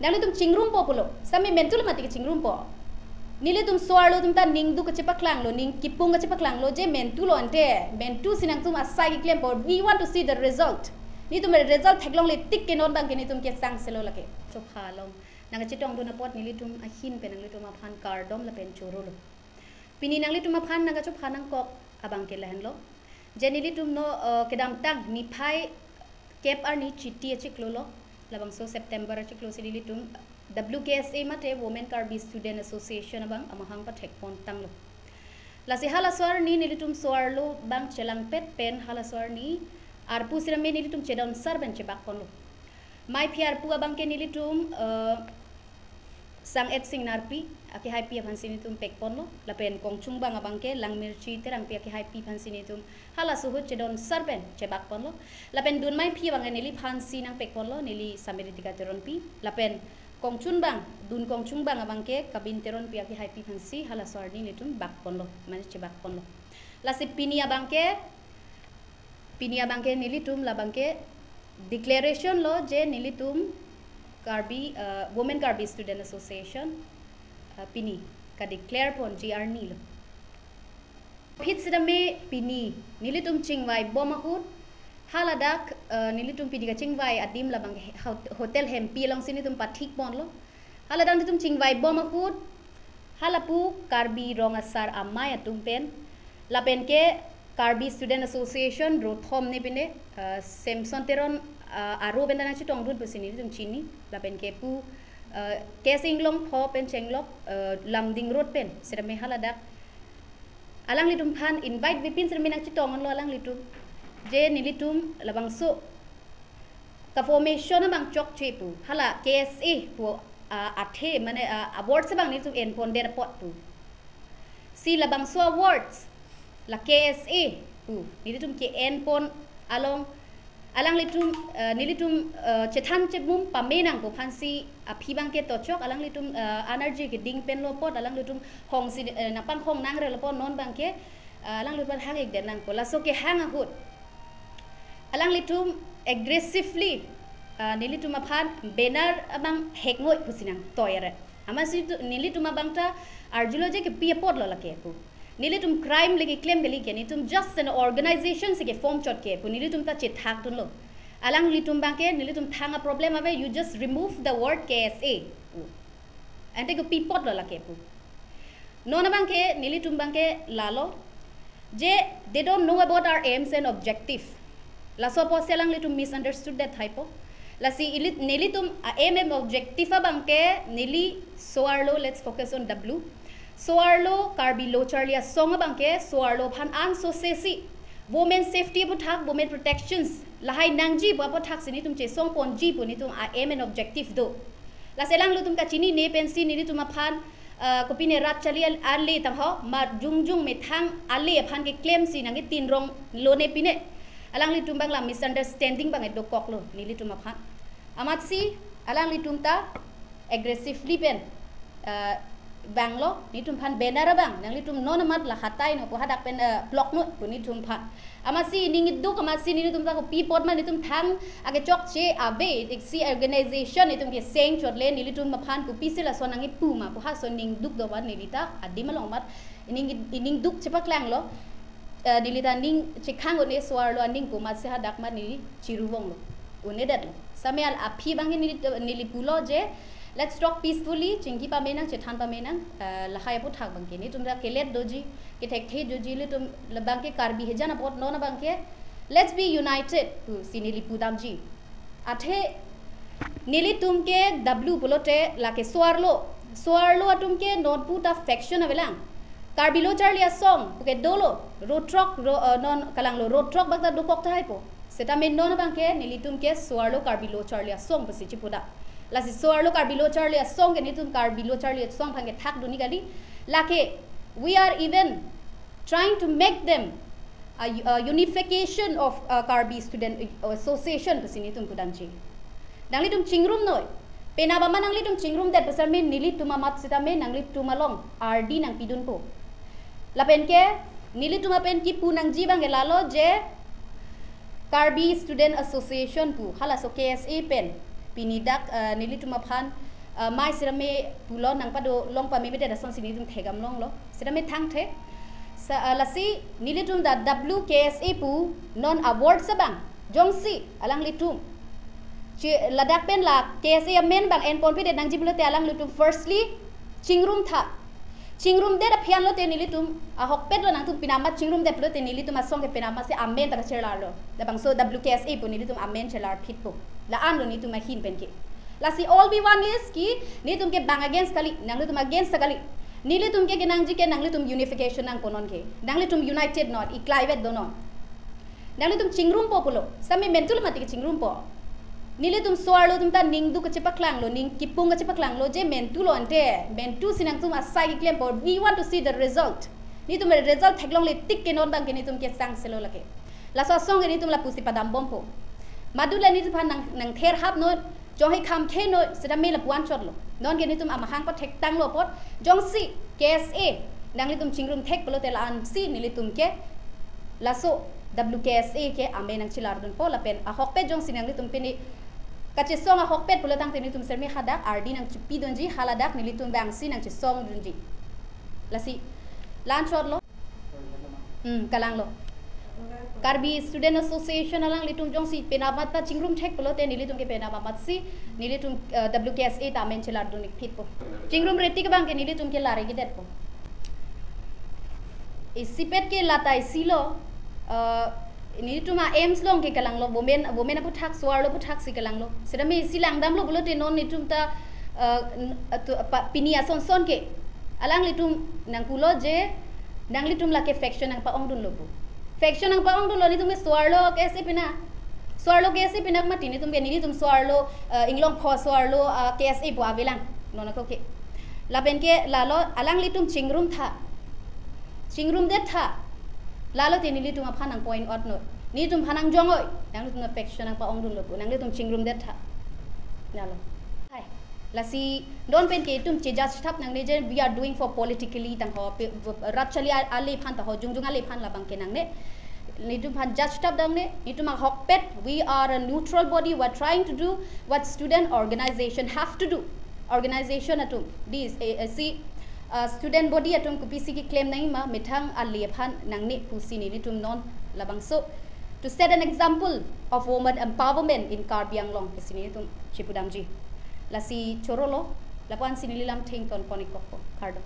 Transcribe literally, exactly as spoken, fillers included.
Nanglitum chingrumpo pulo. Sami mentu lo mati kechingrumpo. Nelitum so-arlo atum ta ningduk kachepaklanglo, ning kipung kachepaklanglo, je mentu lo ante, mentu si nangtum asai keklempo. We want to see the result. Nelitum result theklongle tik ke non abangke nelitum kesangselo lake. Chopha along nangkachetongdun apot nelitum ahin pen nanglitum aphan kardom lapen chorolo. Pini nanglitum aphan nangkachopha nangkok abangke lahenlo. Je nelitum non, eh, kedamtang niphai kep arni Chiti achiklo lo, labangso September achiklo si nelitum W K S A mate Women Karbi Student Association abang amahang pathekpon tanglo. Lasi halaso arni nelitum so-arlo abang chelangpet pen halaso arni arpu sirame nelitum chedonsar pen chebakponlo. Maiphi arpu abangke nelitum, eh, Sang-et Singnarpi akehaipi aphansi nelitum pekponlo, lapen Kongchungbang abangke Langmirchi Terangpi akehaipi aphansi nelitum halaso ahut chedonsar pen chebakponlo, lapen Dunmaiphi abangke neliphansi nangpekponlo, neli Samiritika Teronpi, lapen Kongchungbang, Dun Kongchungbang abangke Kabin Teronpi akehaipi aphansi halaso arni nelitum bakponlo, mane chebakponlo. Lasi pini abangke, pini abangke nelitum labangke declaration lo je nelitum Karbi, eh, Women Karbi Student Association, eh, pini kadeclare ponji arni lo. Phit sitame pini nelitum chingvaibom ahut, haladak, eh, nelitum pini kachingvai adim labang he-, hot-, Hotel Hempi alongsi nelitum pathikponlo. Haladak nelitum chingvaibom ahut, halapu Karbi Rong Asar Amei atum pen, lapen ke Karbi Student Association rothom ne pine, eh, Samson Teron, eh, aro pen ta nangchetongdun pusi nelitum chini, lapen ke pu, eh, K S Inglongpho pen chenglok, eh, Lumding Road pen sitame haladak alanglitum aphan invite vepin sitame nangchetongdunlo alanglitum. Je nelitum labangso ka-formation abang chokche pu, hala K S A pu, ah, athe mane, ah, awards abang nelitum enpondet apot pu. Si labangso awards la K S A pu nelitum ke-enpon along alanglitum, eh, nelitum, eh, chethan chemum pame nangpo aphansi aphi abangke tochok alanglitum, eh, energy keding penlo apot alanglitum hongsi, eh, nangpanghong nangrelo apot non abangke, eh, alanglitum hang-ikdet nangpo. Laso kehang ahut alanglitum aggressively, eh, nelitum aphan banner abang hekngoi pusi nangtoiret. Amatsi tu, nelitum abang ta arjulo je kepi apotlo lake pu. Nelitum crime le keklem kali ke, nelitum just an organization si ke-form chot ke pu, nelitum ta chethakdunlo. Alanglitum abangke nelitum thang a-problem ave, you just remove the word K S A pu. Ante kepi apotlo lake pu. Non abangke nelitum abangke lalo je they don't know about our aims and objective. Laso apotsi alanglitum misunderstood det haipo. Lasi ili-, nelitum a-aim and objective abangke neli so-arlo, let's focus on W. So-arlo Karbi Lo Charli Asong abangke so-arlo aphan ansose si women safety aputhak, women protections lahai nangji pu aputhak si nelitum chesongponji pu nelitum a-aim and objective do. Lasi alanglitum kachinine pensi nelitum aphan, eh, kopine rat charli al-, ale tangho, ma jongjong methang ale aphan keklemsi nangketinronglo ne pine. Alanglitum abang la misunderstanding abang edokoklo nelitum aphan. Amatsi alanglitum ta aggressively pen, eh, vanglo, nelitum aphan banner abang, nanglitum non amat la hatai non pu, hadak pen, eh, plok non pu nelitum aphan. Amatsi ning iduk, amatsi nelitum ta kopi apot ma nelitum thang akechokche ave, iksi organization nelitum keseng chotle, nelitum aphan kopisi lason nangkipu ma pu halaso ning duk do ma neli ta adim along amat ning, ning duk chepaklanglo. Eh, neli ta ning chekhang un-e so-arlo aning pu amatsi hadak ma neli chiruvonglo, un-edetlo. Sami al aphi abangke neli, neli pulo je, let's talk peacefully, chingki pame nang, chethan pame nang, eh, lahai aputhak abangke. Nelitum ta kelet doji, kethekthe doji, nelitum labangke Karbi hejan apot non abangke, let's be united pusi neli pudamji. Athe nelitum ke W pulote lake so-arlo, so-arlo atum ke non pu ta faction avelang. Karbi Lo Charli Asong pu ke dolo, road throk, ro-, eh, non kalanglo road throk bak ta dokok tahai po. Sitame non abangke nelitum ke so-arlo Karbi Lo Charli Asong pusi chipudam. Lasi so-arlo Karbi Lo Charli Asong ke nelitum Karbi Lo Charli Asong aphan kethakdunji kali. Lake, we are even trying to make them a, a unification of, uh, Karbi Student Association pusi nelitum pudamji. Nanglitum chingrum noi. Penap amat nanglitum chingrumdet pusitame nelitum amat sitame nanglitum along ardi nangpidunpo. Lapen ke nelitum apen kipu nangji abangke lalo je Karbi Student Association pu, halaso K S A pen Pini dak, eh, nelitum aphan, eh, mai sirame pulo nangpado long pameme det asonsi nelitum thekdam longlo. Sirame thangthe. Sa, eh, lasi nelitum dak W K S A pu non award abang jongsi alanglitum che ladak pen la K S A amen abang enponpedet nangji pulote alanglitum firstly chingrum tha. Chingrumdet aphi anlote nelitum ahokpet lo nangtum pinamat chingrumdet pulote nelitum asong ke pinamatsi amen ta kachelarlo. Labangso W K S A pu nelitum amen chelar phitpo. La-anlo nelitum ahin pen ke. Lasi all we want is ki nelitum ke bang against kali, nanglitum against kali. Nelitum ke kenangji ke nanglitum unification nangpo non ke. Nanglitum united non, iklaivet do non. Nanglitum chingrumpo pulo. Sami mentulo mati kechingrumpo. Nelitum so-arlo atum ta ning duk kachepaklanglo, ning kipung kachepaklanglo, je mentulo ante. Mentusi nangtum asai keklempo. We want to see the result. Nelitum result theklongle tik ke non abang ke nelitum ke sangselo lake. Laso asong ke nelitum lapusi padambompo. Madula nelitum aphan nang, nangther hap non, jongsi kham khe non, seta me lapu-an chotlo. Non ke nelitum amahang pathektanglo apot, jongsi K S A nanglitum chingrum thek pulote la-ansi nelitum ke laso W K S A ke amen nangchelardunpo lapen ahokpet jongsi nanglitum pini kachesong ahokpet pulo tangte nelitum sirame hadak ardi nangchipidunji, haladak nelitum abangsi nangchesongdunji. Lasi la-an chotlo. Hmm, kalanglo. Karbi Student Association alanglitum jongsi pinamat ta chingrum thek pulote nelitum ke pinamatsi nelitum, eh, W K S A ta amen chelardun ik phitpo. Chingrumre tik abang ke nelitum ke lare kedetpo. Isipet ke lata isilo, eh, nelitum a-aims along ke kalanglo, women, women aphuthak, so-arlo aphuthaksi kalanglo. Seta me isi langdamlo pulote non nelitum ta, eh, n-, atu-, pa-, pini asonson ke alanglitum nangpulo je nanglitum lake faction nangpa-ongdunlo pu. Faction nangpa-ongdunlo, nelitum ke so-arlo K S A pinak. So-arlo K S A pinak mati nelitum ke, nelitum so-arlo, eh, inglongpho so-arlo, eh, K S A pu avelang. Non ako ke. Lapen ke lalo alanglitum chingrum tha. Chingrumdet tha. Lalote nelitum aphan nang point out non. Nelitum aphan nangjong oi. Nanglitum faction nangpa-ongdunlo pu. Nanglitum chingrumdet tha. Lalo. Hai. Lasi non pen ke itum che-judge thap nangne je we are doing for politically tangho, pe-, rat chali a-, ale aphan tangho, jongjong ale aphan labang ke nangne. Nelitum aphan judge thap nangne, nelitum ahokpet, we are a neutral body, we are trying to do what student organization have to do. Organization atum, this, eh, eh, si, uh, student body atum kopisi keklem nangji ma, methang ale aphan nangne pusi nelitum non labangso to set an example of woman empowerment in Karbi Anglong pusi nelitum chepudamji. Lasi chorolo, lapu-ansi neli lamthe ingtonpon ik kokpo. Kardom.